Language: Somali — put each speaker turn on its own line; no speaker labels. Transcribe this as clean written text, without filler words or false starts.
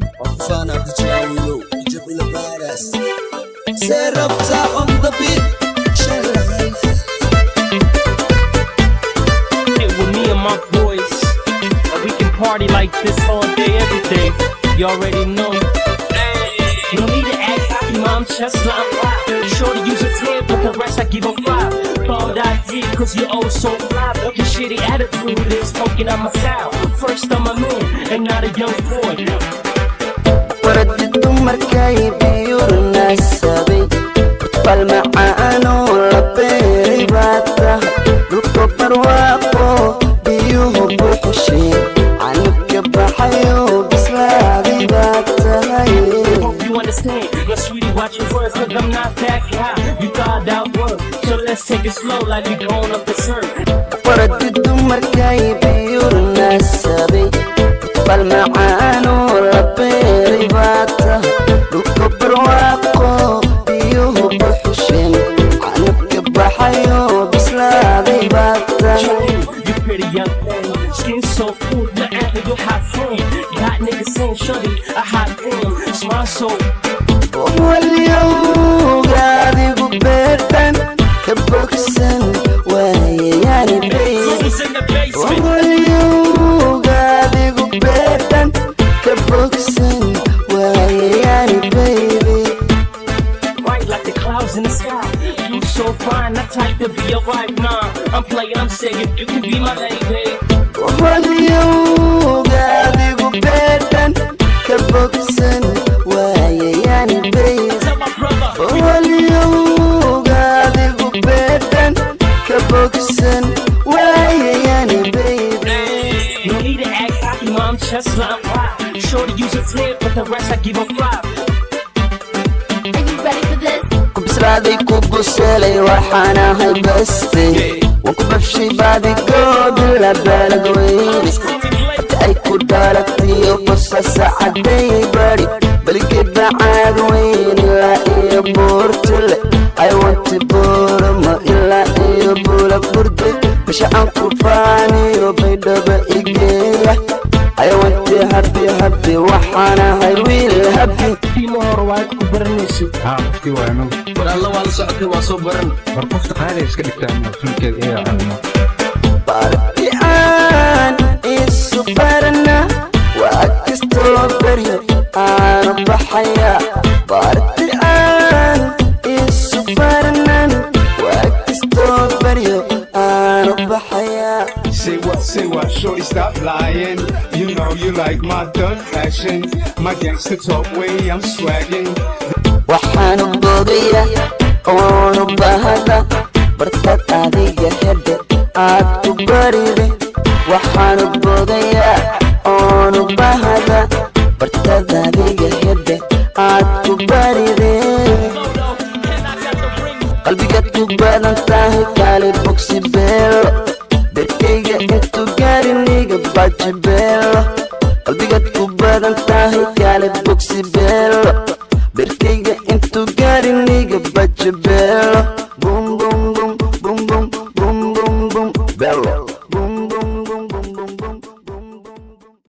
Waan ku faanaa DJ Wiilow, DJ Bilo Badass. Serapta on the beat. Shalala.
With me and my boys. And we can party like this all day, every day. You already know. No need to act cocky, mom, chestnut, I'm fly. Shorty use a 10, but the rest I give a 5. Thought I did, 'cause you oh so fly. But your shitty attitude is poking out my style. First I'm a man, and not a young boy.
Waradi dumarkay biyurnaasabay bal macaanoo la beeray baad tahay, dhulka barwaaqo biyuhu buuxsheen, canabka baxayo bislaaday baad tahay.
Hope you understand. But sweetie, watch your words, 'cause I'm not that guy you thought I was. So let's take it slow like we going up the surf.
Waradi dumarkay biyurnaasabay bal macaanoo la beeray baad tahay, dhulka barwaaqo biyuhu buuxsheen, canabka baxayo bislaaday baad tahay.
You pretty young thing, skin so smooth, the after you hot friend. Got niggas saying, "Shorty, a hot damn." Smile so
Walyowga adigu beertan ka bogsan waayayani baby.
Who's in the basement?
Walyowga adigu beertan ka bogsan waayayani baby.
Bright like the clouds in the sky. You so fine, not type to be your wife. Nah, I'm playing, I'm saying you can be my lady.
Walyowga adigu beertan ka bogsan waayayani baby.
Tell my brother.
Walyowga adigu beertan ka bogsan waayayani baby.
No need to act cocky, mom, chestnut, I'm fly. Shorty use a 10, but the rest I give a 5.
Are you ready for this?
Ku bislaaday, ku buselay, waxaan ahay baste, waan ku bafshay baadigoob ila baalad weyne horta ay ku dhalatiyo basasa caday bari baliged bacaad weyn ilaa iyo Buurtile. I want Buurama ilaa iyo Buula Burde, bisha aan ku faaniyo Baydhaba igeeya. I want happy happy, waxaan ahay wiil happy.
Tiimo hore waad ku baranayso.
Haa, qofkii waa ino.
War alla, waa la socotay, waa soo baran.
War qofta qaali iska dhigtaa filmkeeda iyaga caawimo.
Barti aan isu barana, waa kastoo baryo aanu baxaya. Barti aan isu baranan, waa kastoo baryo aanu baxaya.
Say what, say what, shorty, stop lying. You know you like my thug fashion, my gangster talk way, I'm swagging.
Waxaanu boogaya oonu bahada bartad adiga hedhe aad ku baride. Waxaanu boogayaa oonu bahada bartad adiga hedhe aad ku baride. Qalbigaad ku badan tahay, kaali bogsi beelo, berkayga intuu gaariniga baji beelo. Qalbigaad ku badan tahay, kaali bogsi beelo, berkayga intuu gaariniga baji beelo. Boom.